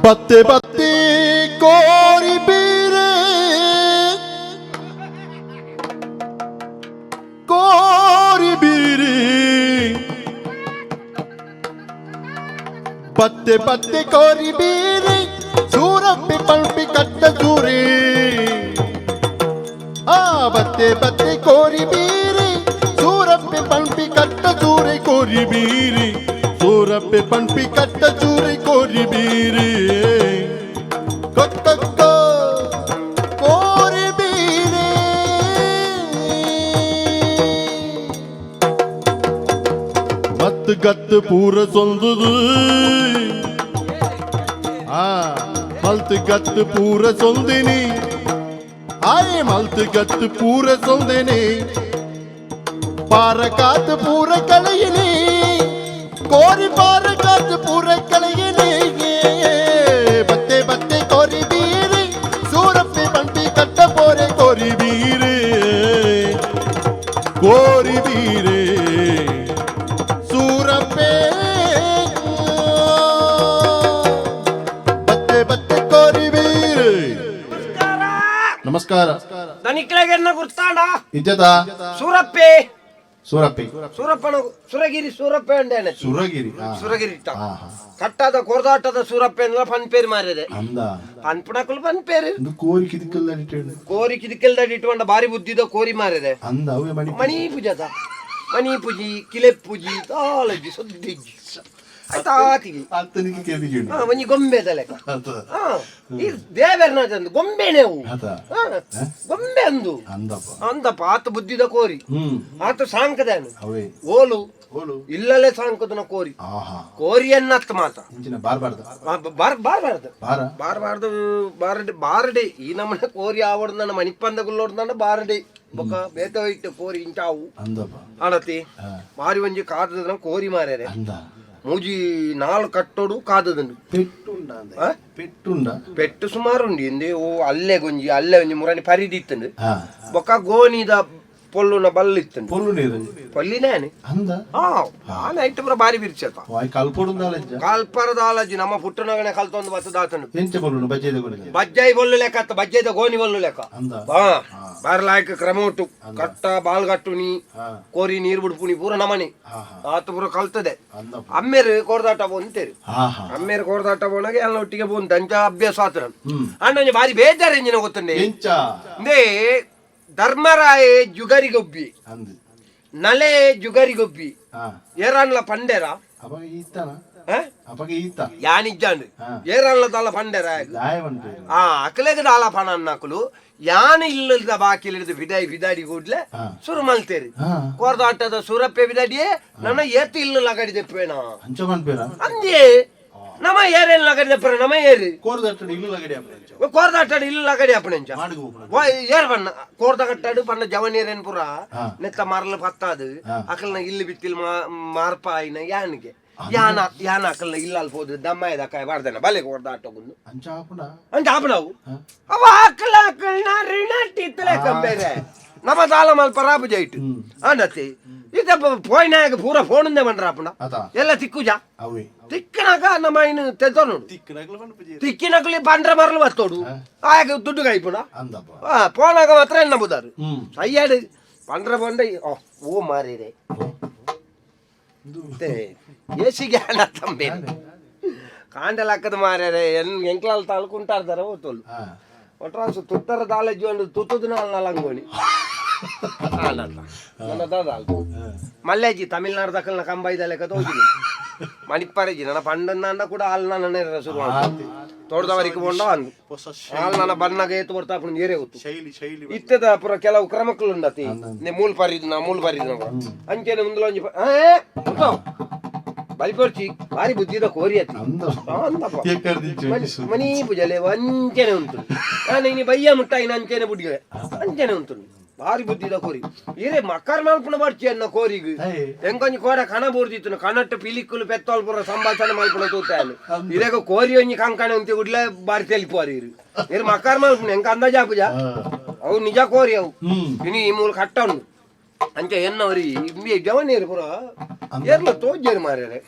ಬತ್ತೆ ಬತ್ತೆ ಕೋರಿ ಬೀರೆ ಕೋರಿ ಬೀರಿ ಬತ್ತೆ ಬತ್ತೆ ಕೋರಿ ಬೀರಿ ಸೂರಪ್ಪಿ ಪಲ್ಪಿ ಕಟ್ಟ ಸೂರಿ ಆ ಬತ್ತೆ ಬತ್ತೆ ಕೋರಿ ಬೀರಿ ಸೂರಪ್ಪಿ ಪಲ್ಪಿ ಕಟ್ಟ ಸೂರಿ ಕೋರಿ ಬೀರಿ ಸೂರಪ್ಪಿ ಪಂಪಿ ಕಟ್ಟ ಚೂರಿ ಕೋರಿ ಬೀರಿ ಕೊಕ್ಕ ಕೋರಿ ಬೀರಿ. ಮತ್ತು ಗತ್ತು ಪೂರ ಸೊಂದುದು ಆ ಮಲ್ತು ಗತ್ತು ಪೂರ ಸೊಂದಿನಿ ಆಯ್ ಮಲ್ತು ಗತ್ತು ಪೂರ ಸೊಂದಿನಿ ಪಾರ ಕಾತು ಪೂರ ಕಳೆಯಿನಿ ಕೋರಿ ಪಾರ ಕಾತು ಪೂರ ಕಳೆಯಿನಿ. ಬತ್ತೆ ಬತ್ತೆ ಕೋರಿ ಬೀರಿ ಸೂರಪ್ಪಿ ಬಂಟಿ ಕಟ್ಟ ಪೋರೆ ಕೋರಿ ಬೀರಿ ಕೋರಿ ಬೀರಿ ಸೂರಪ್ಪೇ ಬತ್ತೆ ಬತ್ತೆ ಕೋರಿ ಬೀರಿ. ನಮಸ್ಕಾರ. ದನಿಕ್ಲೆಗೆನ್ನ ಗುರ್ತಾಂಡ? ಇಜ್ಜದ. ಸೂರಪ್ಪೆ. ಸೂರಪ್ಪಿ. ಸೂರಪ್ಪನ ಸುರಗಿರಿ ಸೂರಪ್ಪೆ ಅಂಡೇನೆ. ಸುರಗಿರಿ ಆ. ಸುರಗಿರಿ ಇಟ್ಟ. ಆ, ಹಾ. ಕಟ್ಟಾದ ಕೊರದಾಟದ ಸೂರಪ್ಪೆ ಅಂದ್ರ ಪನ್ಪೇರು ಮಾರಿದೆ. ಅಂದ. ಪನ್ಪುಣಕುಲು ಪನ್ಪೇರು. ಒಂದು ಕೋರಿ ಕಿದಿಕಲ್ ಅಡಿಟೇಳು. ಕೋರಿ ಕಿದಿಕೆಲ್ದ ಇಟ್ಕೊಂಡ ಬಾರಿ ಬುದ್ಧಿದ ಕೋರಿ ಮಾರಿದೆ. ಅಂದ ಅವೇ ಮಣಿ. ಮಣಿ ಪೂಜಾದ ಮಣಿ ಪೂಜಿ ಕಿಲೆ ಪೂಜಿ ತಾಳಜ್ಜಿ ಸುದ್ದಿಜ್ಜಿ ಆಯ್ತಾ ಆತಿಗೆ. ಆತನಿಗೆ ಕೆದಿಗೆ. ಹಾ, ಒಂಜಿ ಗೊಂಬೆದ ಲೆಕ್ಕ. ಹಾ, ಈ ದೇವೆರ್ನ ಚಂದ ಗೊಂಬೆನೆ ಅವು. ಆತ. ಹಾ, ಗೊಂಬೆ ಅಂದು. ಅಂದಪ್ಪ. ಅಂದಪ್ಪ, ಆತ ಬುದ್ಧಿದ ಕೋರಿ. ಆತ ಸಾಂಕದಾನು. ಅವೇ. ಓಲು. ಓಲು. ಇಲ್ಲಲೇ ಸಾಂಕದನ ಕೋರಿ. ಆಹಾ. ಕೋರಿಯನ್ನತ್ ಮಾತ. ಇಂಚಿನ ಬಾರ್ಬಾರ್ದ. ಬಾರ್ ಬಾರ್ಬಾರ್ದು. ಬಾರ. ಬಾರ್ಬಾರ್ದು, ಬಾರಡೆ ಬಾರಡೆ. ಈ ನಮ್ಮನೆ ಕೋರಿ ಆವಡ್ ನನ್ನ ಮಣಿಪಂದ ಗುಲ್ಲೋಡ್ದ ಬಾರಡೆ ಬೊಕ ಬೇತ ಇಟ್ಟು ಕೋರಿ ಇಂಚಾವು. ಅಂದಪ್ಪ. ಆಣತಿ. ಹಾ. ಬಾರಿ ಒಂಜಿ ಕಾದದನ ಕೋರಿ ಮಾರ್ಯಾರೆ. ಅಂದ. ಮೂಜಿ ನಾಲ್ ಕಟ್ಟೋಡು ಕಾದದನು. ಪೆಟ್ಟುಂಡ ಅಂದೆ. ಆ? ಪೆಟ್ಟುಂಡ. ಪೆಟ್ಟು ಸುಮಾರು ಉಂಡು ಇಂದೆ. ಓ ಅಲ್ಲೇ ಗೊಂಜಿ ಅಲ್ಲೇ ಒಂಜಿ ಮುರಾನಿ ಪರಿದಿತ್ತಂಡು. ಹಾ. ಬೊಕ ಗೋನಿದ ಪೊಲ್ಲುನ ಬಲ್ಲಿತ್ತಂಡು. ಪೊಲ್ಲು ನೀರು. ಪೊಲ್ಲಿನೇನೆ. ಅಂದ. ಹಾ, ಆ ನೈಟ್ ಪೂರ ಬಾರಿ ಬಿರ್ಚತ. ವಾಯ್ ಕಲ್ಪೊಡುಂದಾಲಜ್ಜ. ಕಾಲ್ಪರದ ಆಲಜಿ ನಮ್ಮ ಪುಟ್ಟನಗನೆ ಕಲ್ತೊಂದು ಬತ್ತದಾತನು. ಎಂಚ ಪೊಲ್ಲುನು ಬಜ್ಜೆದ ಕೊಡಿದ. ಬಜ್ಜಾಯಿ ಬೊಲ್ಲು ಲೆಕ್ಕ ಅತ್ತ, ಬಜ್ಜೈದ ಗೋನಿ ಬೊಲ್ಲು ಲೆಕ್ಕ. ಅಂದ. ಹಾ, ಬಾರಿ ಲಾಯ್ಕ ಕ್ರಮ ಉಂಟು. ಕಟ್ಟ ಬಾಲ್ ಕಟ್ಟುನಿ. ಹಾ. ಕೋರಿ ನೀರು ಬಿಡ್ಪುನಿ ಪೂರ ನಮನೆ. ಹಾ ಹಾ. ಆತ ಪೂರ ಕಲ್ತದೆ. ಅಂದಪ್ಪ. ಅಮ್ಮೇರು ಕೋರ್ದಾಟ ಬೋಂತೇರು. ಹಾ ಹಾ. ಅಮ್ಮೇರು ಕೋರ್ದಾಟ ಬೋನಾಗ ಎಲ್ಲ ಒಟ್ಟಿಗೆ ಬೋಂತ ಅಂಚ ಅಭ್ಯಾಸ ಆತನ. ಹ್ಮ್. ಅಣ್ಣ ಒಂಜಿ ಬಾರಿ ಬೇಜಾರು ಎಂಜಿನ ಗೊತ್ತುಂಡೆ? ಎಂಚ? ಇಂದೇ ಧರ್ಮರಾಯೆ ಜುಗರಿಗೊಬ್ಬಿ. ಅಂದು. ನಲೆ ಜುಗರಿಗೊಬ್ಬಿ. ಹಾ. ಏರಾನ್ಲ ಪಂಡೆರ. ಅಪಗ ಈತನ. ಆ? ಅಪಗ ಈತ. ಯಾನಿಜ್ಜಾಂಡ್. ಹಾ. ಏರಾನ್ಲ ದಾಲ ಪಂಡೆರ. ದಾಯ ಪನ್ಪೇರು. ಆ ಅಕ್ಲೆಗ್ ದಾಲ ಪಣ ಅನ್ನಕುಲು ಯಾನ್ ಇಲ್ಲದ ಬಾಕಿಲಿಡ್ದು ಬಿದಾಯಿ ಬಿದಾಡಿ ಕೂಡ್ಲೆ ಹಾ. ಸುರು ಮಲ್ತೇರಿ. ಹಾ. ಕೋರ್ದಾಟದ ಸೂರಪ್ಪೆ ಬಿದಾಡಿಯೇ ನನ್ನ ಏತು ಇಲ್ಲು ಲಗಡಿ ದೆಪ್ಪೇನ. ಅಂಚ ಪನ್ಪೇರ. ಅಂಜೆ ನಮ ಏರೇನ್ ಲಗಡಿ ದೆಪ್ಪರ ನಮ ಏರು. ಕೋರ್ದಟ್ಟಡು ಇಲ್ಲು ಲಗಡಿ ಆಪುನ. ಕೋರ್ದಾಟಡ್ ಇಲ್ಲು ಲಗಡಿ ಅಪ್ಪಣೆಂಚ. ಮಾಡುಗು ಪೋಪುನ. ಏರ್ ಬಣ್ಣ ಕೋರ್ದ ಕಟ್ಟಾಡು ಪಣ್ಣ ಜವನೀರೇನ್ ಪುರ. ಹಾ. ನೆತ್ತ ಮರಲು ಪತ್ತಾದು. ಹಾ. ಅಕಲ್ನ ಇಲ್ಲು ಬಿತ್ತಿಲ್ ಮಾರ್ಪ ಆಯಿನ ಯಾನಿಗೆ ಯಾನ ಯಾನ ಅಕಲ್ನ ಇಲ್ಲಾಲ್ ಪೋದು ದಮ್ಮಾಯದ ಕಾಯ ಬಾರ್ದನ ಬಲೆ ಕೋರ್ದಾಟ ಗುಂಡು. ಅಂಚ ಆಪುನ. ಅಂಚ ಆಪಣವು. ಹಾ. ಅವ ಅಕಲ ಅಕಲ್ನ ರಿಣಟ್ಟಿತ್ತಲೆ ಕಂಬೇರೆ ನಮ್ಮ ದಾಲ ಮಲ್ಪ ರಾಪು ಜೈಟ್. ಆಂಡತಿ ಇದ ಪೋಯ್ನಾಗ ಪೂರ ಫೋನಿಂದ ಬಂಡ್ರಾಪುಣ. ಅತ. ಎಲ್ಲ ತಿಕ್ಕುಜ. ಅವೇ. ತಿಕ್ಕನಾಗ ನಮ್ಮ ಇನ್ನು ತೆತ್ತೋನು. ತಿಕ್ಕನಗ್ಲ ಪನ್ಪುಜಿ. ತಿಕ್ಕಿನಕಲಿ ಪಂಡ್ರ ಮರಲು ಬತ್ತೋಡು ಆಗ ದುಡ್ಡು ಕಾಯ್ಪುಣ. ಅಂದಪ್ಪ. ಪೋನಾಗ ಮಾತ್ರ ಎನ್ನ ಬುದಾರು. ಹ್ಮ್. ಸಯ್ಯಾಡು ಪಂಡ್ರ ಪಂಡ ಓ ಓ ಮಾರಿರೆ. ಏಸಿಗೆ ಹಣ ತಂಬೆ ಕಾಂಡಲ ಹಾಕದ ಮಾರ್ಯಾರೆ ಎನ್ ಎಂಕ್ಲಾಲ್ ತಾಲುಕುಂಟಾರ್ದಾರ ಓತೋಲು. ಹಾ. ಒಟ್ರಾಸು ತುತ್ತರ ದಾಲಜ್ಜಿ ಒಂದು ತುತ್ತದ ನಾಲ್ ಲಂಗೋಣಿ ನನ್ನ ದಾದ ಮಲ್ಲೇಜಿ ತಮಿಳ್ನಾಡು ದಕ್ಕಲ್ನ ಕಂಬೈದ ಲೆಕ್ಕ ತೋಜಿನಿ ಮಣಿಪ್ಪರಜಿ ನನ್ನ ಪಂಡನ್ನ ಕೂಡ ಹಾಲ್ ನನ್ನ ಶುರು ಆತಿ. ತೋಟದವರಿಗೆ ಬೋಂಡ ಅಂದು ಹೊಸ ಹಾಲ್ ನನ್ನ ಬಣ್ಣಗೆ ಏತು ಬರ್ತಾ ಏರೇ ಗೊತ್ತು. ಶೈಲಿ ಶೈಲಿ. ಇತ್ತದ ಪುರ ಕೆಲವು ಕ್ರಮಕ್ಕಲು ಉಂಡತಿ ನೆ ಮೂಲ್ ಪರಿದ್ ನಾ ಮೂಲ್ ಪರಿದ್ ಅಂಚೆನೆ ಮುಂದಲ ಒಂಜಿ ಏ, ಉಂಟು. ಬಲಿಪೊರ್ಚಿ ಬಾರಿ ಬುದ್ಧಿದ ಕೋರಿ ಅತಿ. ಅಂದ. ಅಂದಪ್ಪ. ಎಕ್ಕರ್ದಿಚ್ಚು. ಮನಿ ಪೂಜಲೆ ಅಂಚೆನೆ ಉಂಟು. ನಾನು ಇನಿ ಬಯ್ಯ ಮುಟ್ಟಾಯಿನ ಅಂಚೆನೆ ಬುಡ್ಡಿಗೆ ಅಂಚೆನೆ ಉಂಟು. ಬಾರಿ ಬುದ್ಧಿದ ಕೋರಿ ಇರೆ ಮಕ್ಕರ್ ಮಲ್ಪುನ ಬರ್ಚಿ ಅನ್ನ ಕೋರಿಗ್. ಏಯ್. ಎಂಕೊಂಜಿ ಕೋರ ಕಣ ಬೋರ್ದಿತ್ತು ಕಣಟ್ಟು ಪಿಲಿಕ್ಕುಲು ಪೆತ್ತೋಲ್ ಪುರ ಸಂಭಾಷಣೆ ಮಲ್ಪುನ ತೂತಾನು. ಇರೆಗ ಕೋರಿ ಒಂಜಿ ಕಂಕಣೆ ಉಂತಿ ಗುಡ್ಲೆ ಬಾರಿ ತೆಲಿಪುವಾರು ಇರು ಇರು ಮಕ್ಕರ್ ಮಲ್ಪುನ ಎಂಕ ಅಂದಾಜ್ ಆಪುಜ. ಅವು ನಿಜ ಕೋರಿ ಅವು. ಹ್ಮ್. ಇನಿ ಈ ಮೂಲ ಕಟ್ಟ ಉಂಡು ಅಂಚೆ ಎನ್ನವರಿ ಇಂಬಿ ಜವನೀರು ಪುರ ಏರ್ಲ ತೋಜೇರು ಮಾರ್ಯಾರೆ.